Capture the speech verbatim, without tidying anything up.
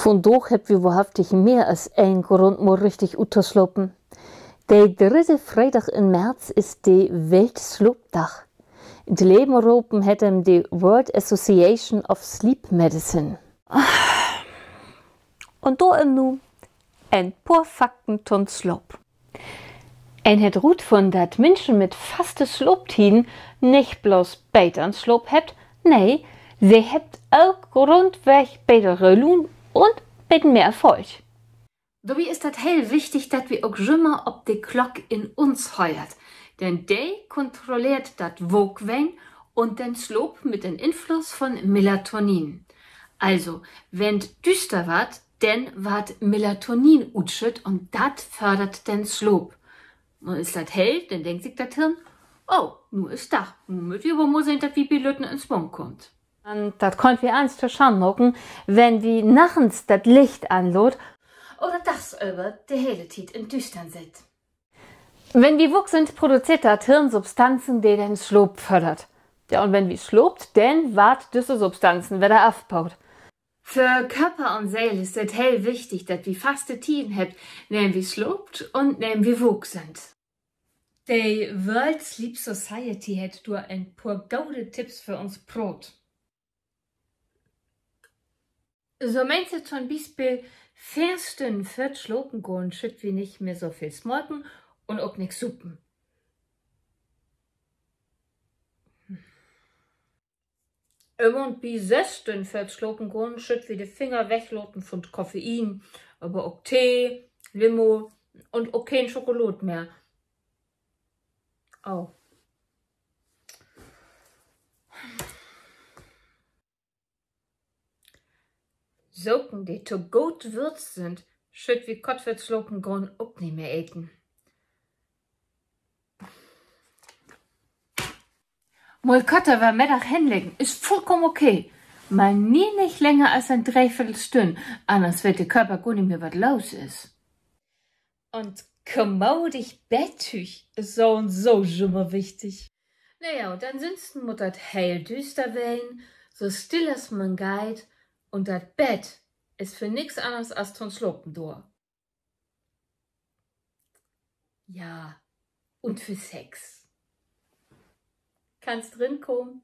Vundaag hebbt wi wohrhaftig mehr as een Grund, mal richtig uttoslapen. De dritte Freedag in März is de Weltslaapdag. In't Leven ropen hett em de World Association of Sleep Medicine. Un dor nu en poor Fakten to'n Slaap. Een hett rutfunnen, dat Minschen mit faste Slaaptieden nich bloots betern Slaap hebbt, nee, se hebbt ok rundweg betere Luun un beten mehr Erfolg. Dorbi is dat heel wichtig, dat wi ok jümmer op de Klock in uns höört, denn de kontrolleert dat Waakween un den Slaap mit den Influss von Melatonin. Also, wenn't düüster warrt, denn warrt Melatonin utschütt un dat fördert den Slaap. Un is dat hell, denn denkt sik dat Hirn: Oh, nu is Dag, nu mööt wi aver mal sehn, dat wi bilütten in Swung kaamt. Un dat köönt wi uns to Schannen maken, wenn wi nachtens dat Licht anlaat oder dagsöver de hele Tiet in't Düüstern sitt. Wenn wi waak sünd, produzeert dat Hirn Substanzen, de den Slaap fördert. Ja, un wenn wi slaapt, denn warrt düsse Substanzen wedder afbaut. För Körper un Seel is dat heel wichtig, dat wi faste Tieden hebbt, neem wi slaapt un neem wi waak sünd. De World Sleep Society hett dor en poor gode Tipps för uns praat. So meent se to'n Bispeel: Veer Stünnen vör't Slapen gahn schüllt wi nich mehr so veel smöken un ok nix supen. Üm un bi söss Stünnen vör't Slapen gahn schüllt wi de Finger weglaten vun Koffein, aver ok Tee, Limo un ok keen Schokolaad mehr. Oh. Saken, de to goot würzt sünd, schüllt wi kort vör't Slapen gahn ok nich mehr eten. Mal kort över Middag henleggen is vullkamen okay, man nie nich länger as en Dreeviertelstünn, anners weet de Körper gor nich mehr, wat los is. Un kommodig Betttüüg is so un so jümmer wichtig. Na ja, un ansünsten mutt dat heel düüster ween, so still as man geiht, un dat Bett is för nix anners as to'n Slapen dor. Ja, un för Sex. Kannst rinkamen.